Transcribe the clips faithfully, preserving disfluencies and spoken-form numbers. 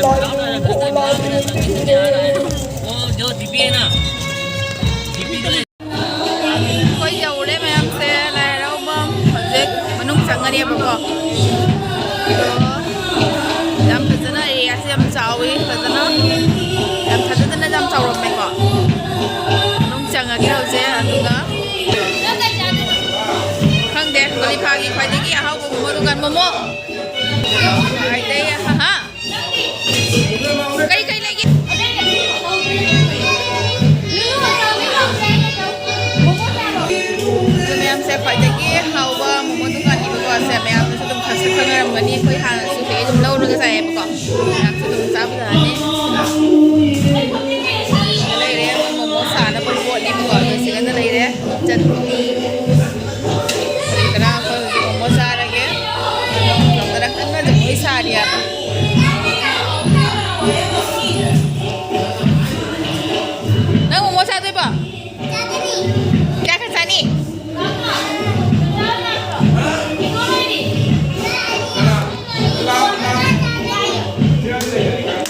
वो जो दीपी है ना, दीपी को ले। ꯑꯩꯈꯣꯏ ꯌꯧꯔꯦ ꯃꯌꯥꯝꯁꯦ, ꯂꯥꯏ ꯍꯔꯥꯎꯐꯝ ꯍꯧꯖꯤꯛ ꯃꯅꯨꯡ ꯆꯪꯉꯅꯦꯕꯀꯣ꯫ ꯑꯗꯣ ꯌꯥꯝ ꯐꯖꯅ, ꯑꯦꯔꯤꯌꯥꯁꯦ ꯌꯥꯝ ꯆꯥꯎꯋꯤ, ꯐꯖꯅ ꯌꯥꯝ ꯊꯥꯖꯗꯅ ꯌꯥꯝ ꯆꯥꯎꯔꯝꯃꯦꯀꯣ꯫ ꯃꯅꯨꯡ ꯆꯪꯉꯒꯦ ꯍꯧꯖꯤꯛ꯫ ꯑꯗꯨꯒ ꯈꯪꯗꯦ, ꯕꯣꯂꯤꯐꯥꯒꯤ ꯈ꯭ꯋꯥꯏꯗꯒꯤ ꯑꯍꯥꯎꯕ ꯃꯣꯃꯣ ꯗꯨꯀꯥꯟ, ꯃꯣꯃꯣ ꯈ꯭ꯋꯥꯏꯗꯒꯤ, ꯍꯥ? ꯀꯩ ꯀꯩ ꯂꯩꯒꯦ? ꯑꯗꯨ ꯃꯌꯥꯝꯁꯦ ꯈ꯭ꯋꯥꯏꯗꯒꯤ ꯍꯥꯎꯕ ꯃꯣꯃꯣ ꯗꯨꯀꯥꯟꯅꯤꯕꯀꯣ꯫ ꯁꯦ ꯃꯌꯥꯝꯅꯁꯨ ꯑꯗꯨꯝ ꯈꯪꯁꯨ ꯈꯪꯅꯔꯝꯒꯅꯤ꯫ ꯑꯩꯈꯣꯏ ꯍꯥꯟꯅꯁꯨ ꯁꯤꯗꯩ ꯑꯗꯨꯝ ꯂꯧꯔꯒ ꯆꯥꯏꯌꯦꯕꯀꯣ꯫ ꯃꯌꯥꯝꯁꯨ ꯑꯗꯨꯝ ꯆꯥꯕ ꯌꯥꯅꯤ꯫ ꯂꯩꯔꯦ ꯃꯣꯃꯣ ꯁꯥꯅꯕ ꯄꯣꯠꯅꯦꯕꯀꯣ꯫ ꯑꯗꯣ ꯁꯤꯗꯅ ꯂꯩꯔꯦ ꯆꯠꯅꯤ꯫ ꯀꯅꯥ ꯑꯩꯈꯣꯏ ꯍꯧꯖꯤꯛ ꯃꯣꯃꯣ ꯆꯥꯔꯒꯦ꯫ ꯂꯣꯏ ꯁꯥꯔꯤ ꯍꯥꯏꯕ꯫ ꯅꯪ ꯃꯣꯃꯣ ꯆꯥꯗꯣꯏꯕꯣ? ꯀꯌꯥ ꯈꯛ ꯆꯥꯅꯤ?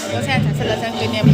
ꯃꯣꯃꯣ ꯆꯥ ꯆꯥꯁꯤꯜꯂ ꯆꯪꯗꯣꯏꯅꯦꯕ꯫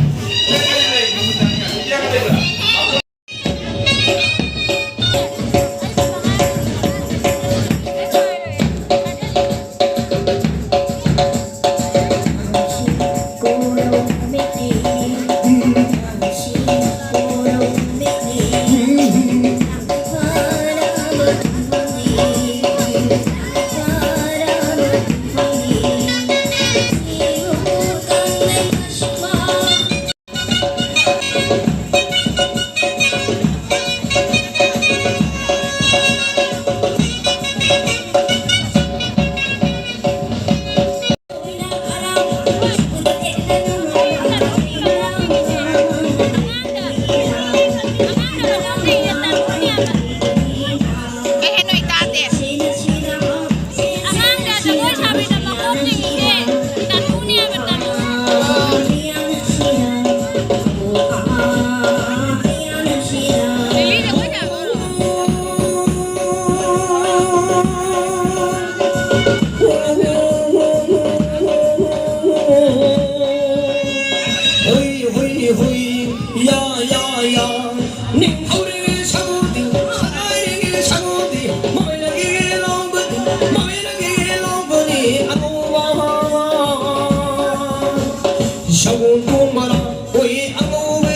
ꯁꯒꯣꯜ ꯇꯣꯡꯕꯔꯥ, ꯍꯣꯏ ꯑꯉꯧꯕ꯫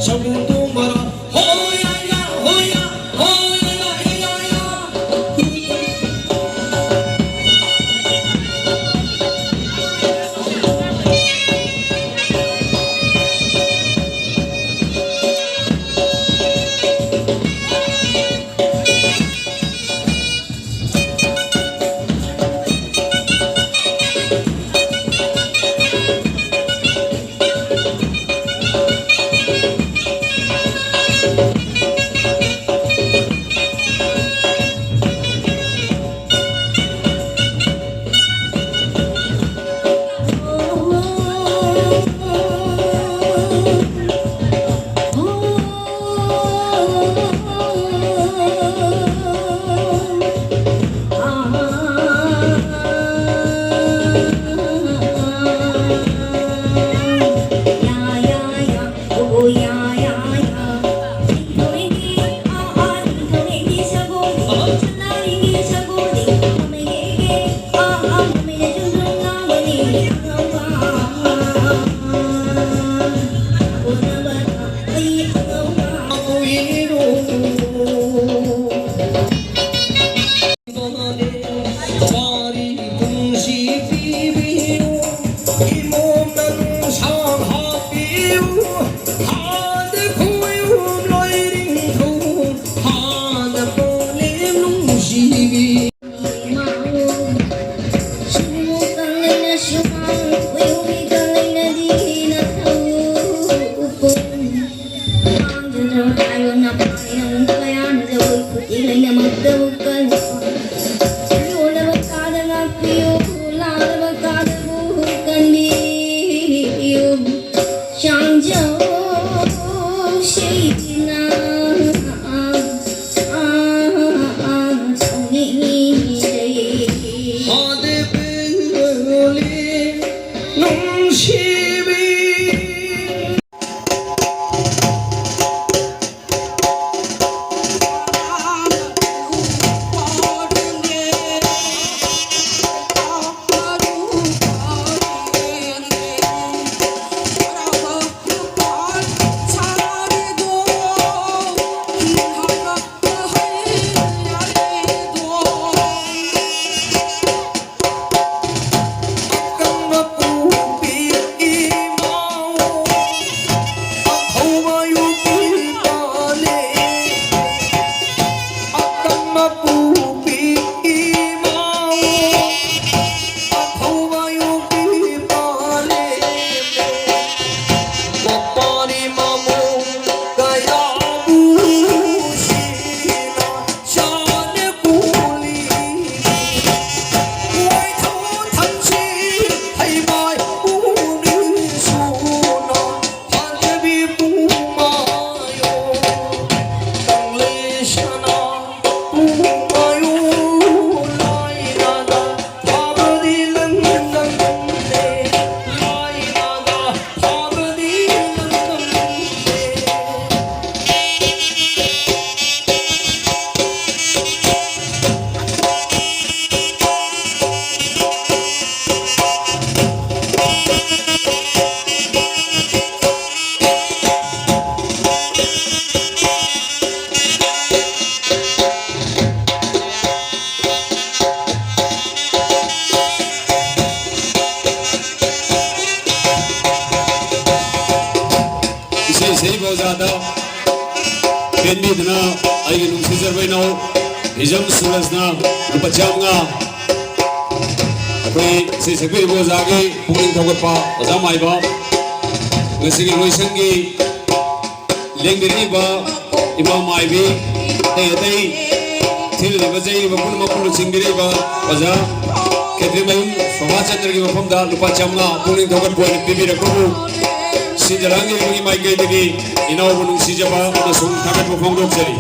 ꯁꯒꯣꯜ ꯇꯣꯡꯕꯔꯥ, ꯍꯣꯏ ꯌꯥ ꯌꯥ, ꯍꯣꯏ ꯌꯥ, ꯍꯣꯏ ꯌꯥ ꯌꯥ, ꯍꯦ ꯌꯥ ꯌꯥ꯫ ꯋꯥꯔꯤ ꯄꯨꯟꯁꯤ ꯄꯤꯕꯤꯌꯨ, ꯏꯃꯣꯝ ꯅꯪ ꯁꯥꯡ ꯍꯥꯞꯄꯤꯌꯨ, ꯍꯥꯟꯅ ꯈꯣꯏꯌꯨꯝ ꯂꯣꯏꯔꯤꯡꯊꯧ, ꯍꯥꯟꯅ ꯄꯣꯂꯦꯝ ꯅꯨꯡꯁꯤꯕꯤ꯫ ꯄꯦꯟꯕꯤꯗꯨꯅ ꯑꯩꯒꯤ ꯅꯨꯡꯁꯤꯖꯔꯕ ꯏꯅꯥꯎ ꯍꯤꯖꯝ ꯁꯨꯔꯖꯅ ꯂꯨꯄꯥ ꯆꯥꯝꯃꯉꯥ꯫ ꯑꯩꯈꯣꯏ ꯏꯁꯩ ꯁꯛꯄꯤꯔꯤꯕ ꯑꯣꯖꯥꯒꯤ ꯄꯨꯛꯅꯤꯡ ꯊꯧꯒꯠꯄ ꯑꯣꯖꯥ ꯃꯥꯏꯕ, ꯉꯁꯤꯒꯤ ꯂꯣꯏꯁꯪꯒꯤ ꯂꯦꯡꯕꯤꯔꯛꯏꯕ ꯏꯃꯥ ꯃꯥꯏꯕꯤ, ꯑꯇꯩ ꯑꯇꯩ ꯊꯤꯜꯂꯤꯕ ꯆꯩꯔꯤꯕ ꯄꯨꯝꯅꯃꯛꯄꯨ ꯂꯨꯆꯤꯡꯕꯤꯔꯛꯏꯕ ꯑꯣꯖꯥ ꯈꯦꯇ꯭ꯔꯤꯃꯌꯨꯝ ꯁꯣꯚꯥꯆꯟꯗ꯭ꯔꯒꯤ ꯃꯐꯝꯗ ꯂꯨꯄꯥ ꯆꯥꯝꯃꯉꯥ ꯄꯨꯛꯅꯤꯡ ꯊꯧꯒꯠꯄ ꯑꯣꯏꯅ ꯄꯤꯕꯤꯔꯛꯄꯕꯨ ꯁꯤꯟꯖ ꯂꯥꯡꯖꯔꯤꯕꯒꯤ ꯃꯥꯏꯀꯩꯗꯒꯤ ꯏꯅꯥꯎꯕꯨ ꯅꯨꯡꯁꯤꯖꯕ ꯑꯃꯁꯨꯡ ꯊꯥꯒꯠꯄ ꯐꯣꯡꯗꯣꯛꯆꯔꯤ꯫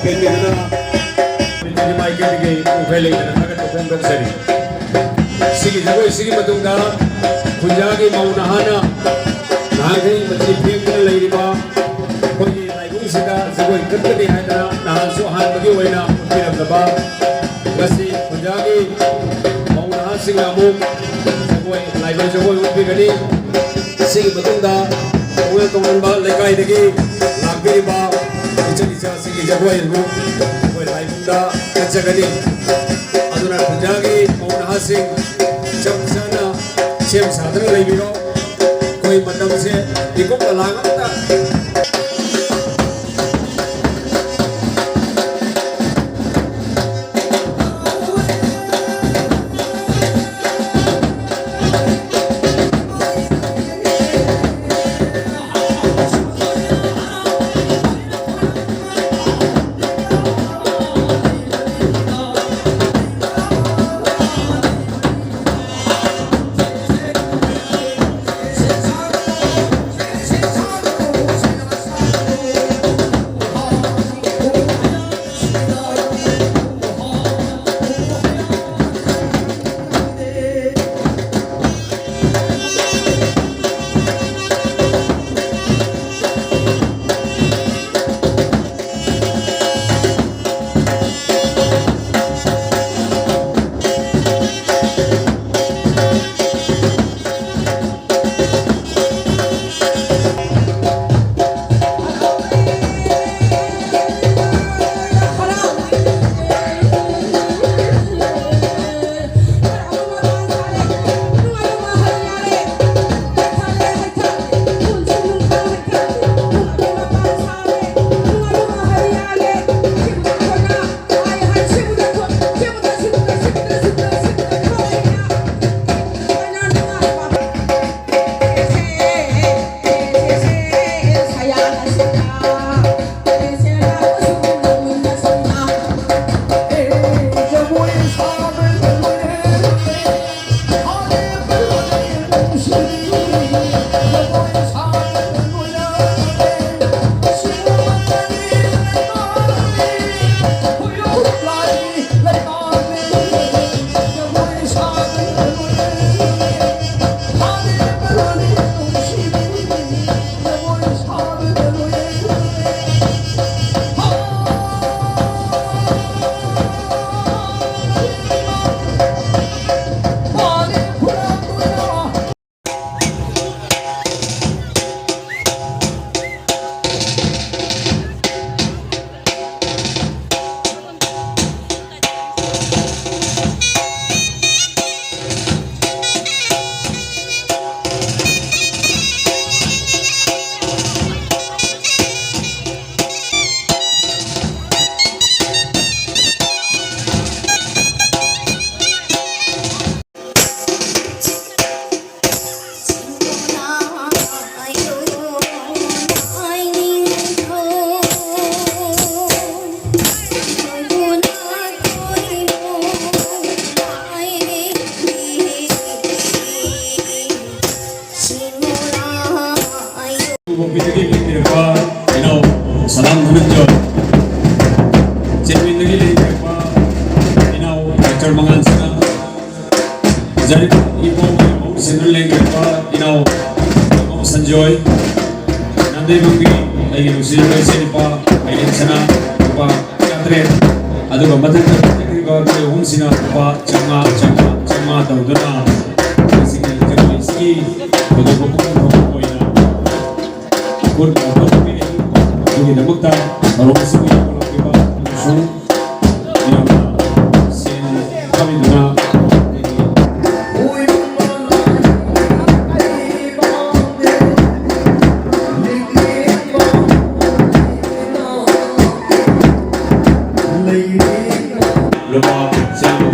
ꯄꯦꯟꯕꯤꯗꯨꯅ ꯃꯥꯏꯀꯩꯗꯒꯤ ꯄꯨꯡꯐꯩ ꯂꯩꯇꯅ ꯊꯥꯒꯠꯄ ꯐꯣꯡꯗꯣꯛꯆꯔꯤ꯫ ꯁꯤꯒꯤ ꯖꯒꯣꯏꯁꯤꯒꯤ ꯃꯇꯨꯡꯗ ꯈꯨꯟꯖꯥꯒꯤ ꯃꯧ ꯅꯍꯥꯅ ꯅꯍꯥꯟꯈꯩ ꯃꯊꯤ ꯐꯦꯡꯗꯨꯅ ꯂꯩꯔꯤꯕ ꯑꯩꯈꯣꯏꯒꯤ ꯂꯥꯏꯕꯨꯡꯁꯤꯗ ꯖꯒꯣꯏ ꯀꯠꯀꯅꯤ ꯍꯥꯏꯗꯅ ꯅꯍꯥꯟꯁꯨ ꯑꯍꯥꯟꯕꯒꯤ ꯑꯣꯏꯅ ꯎꯠꯄꯤꯔꯝꯂꯕ ꯉꯁꯤ ꯈꯨꯟꯖꯥꯒꯤ ꯃꯧ ꯅꯍꯥꯁꯤꯡꯅ ꯑꯃꯨꯛ ꯖꯒꯣꯏ, ꯂꯥꯏꯕꯛ ꯖꯒꯣꯏ ꯎꯠꯄꯤꯒꯅꯤ꯫ ꯁꯤꯒꯤ ꯃꯇꯨꯡꯗ ꯇꯣꯉꯥꯟ ꯇꯣꯉꯥꯟꯕ ꯂꯩꯀꯥꯏꯗꯒꯤ ꯂꯥꯛꯄꯤꯔꯤꯕ ꯏꯆꯟ ꯏꯆꯥꯁꯤꯡꯒꯤ ꯖꯒꯣꯏ ꯑꯗꯨ ꯑꯩꯈꯣꯏ ꯂꯥꯏꯕꯨꯡꯗ ꯀꯠꯆꯒꯅꯤ꯫ ꯑꯗꯨꯅ ꯈꯨꯟꯖꯥꯒꯤ ꯃꯧ ꯅꯍꯥꯁꯤꯡ ꯆꯞ ꯆꯥꯅ ꯁꯦꯝ ꯁꯥꯗꯨꯅ ꯂꯩꯕꯤꯔꯣ꯫ ꯑꯩꯈꯣꯏ ꯃꯇꯝꯁꯦ ꯏꯀꯨꯞꯇ ꯂꯥꯡ ꯑꯝꯇ ꯃꯉꯥꯜꯁꯤꯅ ꯖꯔꯤꯐ ꯏꯕꯣ ꯃꯍꯨꯠ ꯁꯤꯟꯗꯨꯅ ꯂꯦꯡꯕꯤꯔꯛꯄ ꯏꯅꯥꯎ ꯏꯕꯣ ꯁꯟꯖꯣꯏ, ꯅꯥꯟꯗꯩꯕꯨꯡꯒꯤ ꯑꯩꯒꯤ ꯅꯨꯡꯁꯤꯔꯕ ꯏꯆꯦ ꯅꯨꯄꯥ ꯀꯩꯔꯦꯝꯁꯅ ꯂꯨꯄꯥ ꯆꯥꯇ꯭ꯔꯦꯠ, ꯑꯗꯨꯒ ꯃꯊꯛꯇ ꯄꯤꯔꯤꯕ ꯑꯩꯈꯣꯏ ꯑꯍꯨꯝꯁꯤꯅ ꯂꯨꯄꯥ ꯆꯥꯝꯃꯉꯥ, ꯆꯥꯝꯃꯉꯥ, ꯆꯥꯝꯃꯉꯥ ꯇꯧꯗꯨꯅ ꯉꯁꯤꯒꯤ ꯖꯒꯣꯏꯁꯤꯒꯤ ꯊꯧꯗꯣꯛ ꯃꯄꯨꯡ ꯐꯥꯕ ꯑꯣꯏꯅ ꯏꯀꯣꯟ ꯀꯣꯟꯕ ꯄꯤꯔꯤ꯫ ꯑꯗꯨꯒꯤꯗꯃꯛꯇ ꯊꯧꯔꯝ ꯑꯁꯤꯕꯨ ꯌꯥꯎꯕ ꯂꯥꯛꯄꯤꯕ ꯑꯃꯁꯨꯡ ꯃꯌꯥꯝꯅ ꯁꯦꯟ ꯊꯥꯕꯤꯗꯨꯅ ꯂꯨꯄꯥ ꯆꯥꯝꯃ꯫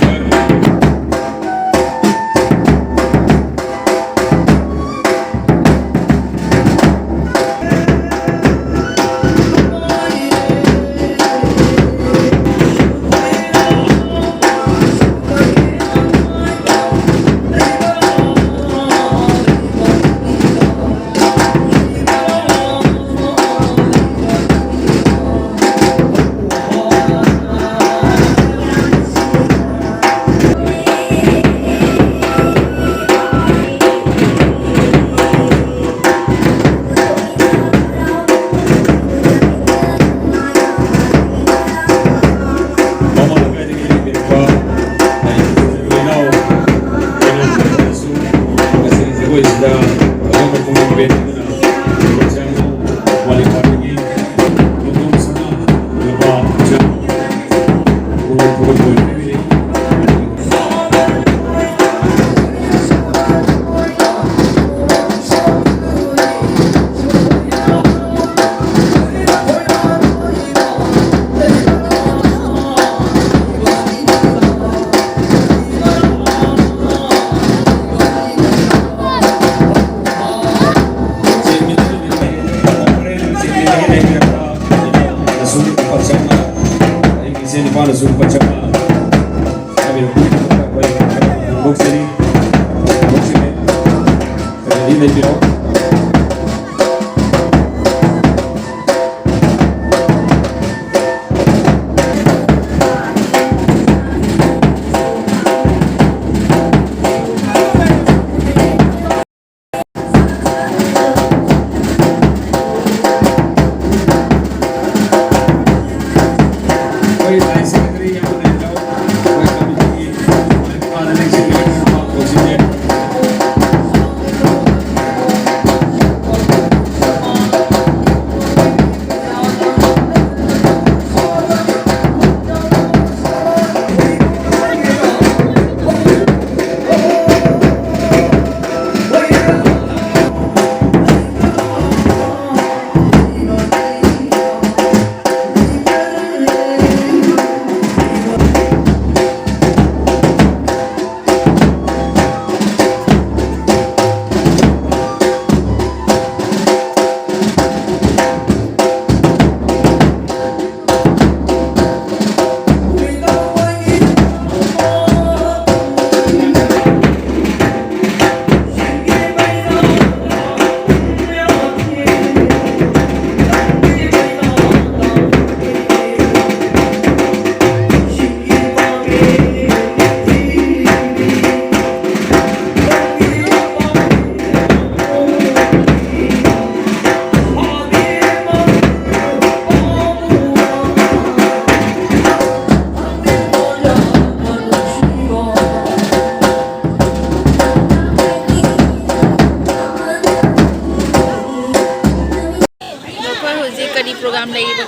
ꯏꯆꯦ ꯅꯨꯄꯥꯅꯁꯨ ꯂꯨꯄꯥ ꯆꯥꯝꯃꯉꯥ ꯊꯥꯕꯤꯔꯛꯄꯒꯤꯗꯃꯛꯇ ꯑꯩꯈꯣꯏ ꯐꯣꯡꯗꯣꯛꯆꯔꯤ꯫ ꯐꯣꯡꯗꯣꯛꯆꯔꯤ꯫ Ready, ꯂꯩꯕꯤꯔꯣ꯫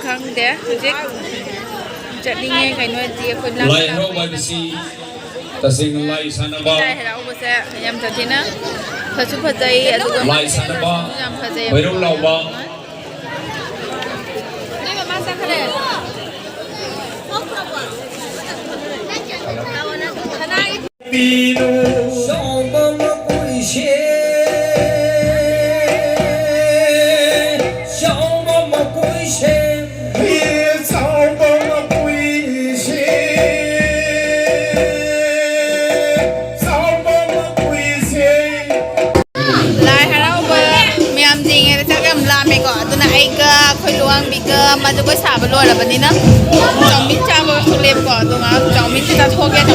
ꯈꯪꯗꯦ ꯍꯧꯖꯤꯛ ꯆꯠꯅꯤꯡꯉꯦ꯫ ꯀꯩꯅꯣꯗꯤ ꯑꯩꯈꯣꯏ ꯂꯥꯏ ꯍꯔꯥꯎꯕ ꯍꯥꯏꯕꯁꯤ ꯇꯁꯦꯡꯅ ꯂꯥꯏ ꯁꯥꯟꯅꯕ, ꯂꯥꯏ ꯍꯔꯥꯎꯕꯁꯦ ꯌꯥꯝ ꯁꯥꯊꯤꯅ ꯐꯁꯨ ꯐꯖꯩ, ꯑꯗꯨꯒ ꯂꯥꯏ ꯁꯥꯟꯅꯕ, ꯌꯥꯝ ꯐꯖꯩ꯫ ꯈꯣꯏꯔꯧ ꯂꯥꯎꯕ꯫ ꯅꯣꯏ ꯃꯃꯥ ꯆꯠꯈ꯭ꯔꯦ꯫ ꯁꯅꯥꯒꯤ ꯄꯤꯔꯨ꯫ ꯆꯥꯎꯕ ꯃꯄꯨꯟꯁꯦ, ꯆꯥꯎꯕ ꯃꯄꯨꯟꯁꯦ꯫ ꯍꯦ ꯆꯥꯎꯕ ꯃꯄꯨꯟꯁꯦ, ꯆꯥꯎꯕ ꯃꯄꯨꯟꯁꯦ꯫ ꯂꯥꯏ ꯍꯔꯥꯎꯕ ꯃꯌꯥꯝ ꯌꯦꯡꯉꯦ꯫ ꯆꯥꯛ ꯌꯥꯝ ꯂꯥꯝꯃꯦꯀꯣ, ꯑꯗꯨꯅ ꯑꯩꯒ ꯑꯩꯈꯣꯏ ꯂꯨꯋꯥꯡꯕꯤꯒ ꯃꯥ ꯖꯒꯣꯏ ꯁꯥꯕ ꯂꯣꯏꯔꯕꯅꯤꯅ ꯆꯥꯎꯃꯤꯟ ꯆꯥꯕ ꯊꯣꯛꯂꯦꯕꯀꯣ꯫ ꯑꯗꯣ ꯉꯥꯏꯍꯥꯛ ꯆꯥꯎꯃꯤꯟꯁꯦ ꯆꯥꯊꯣꯛꯑꯒꯦ꯫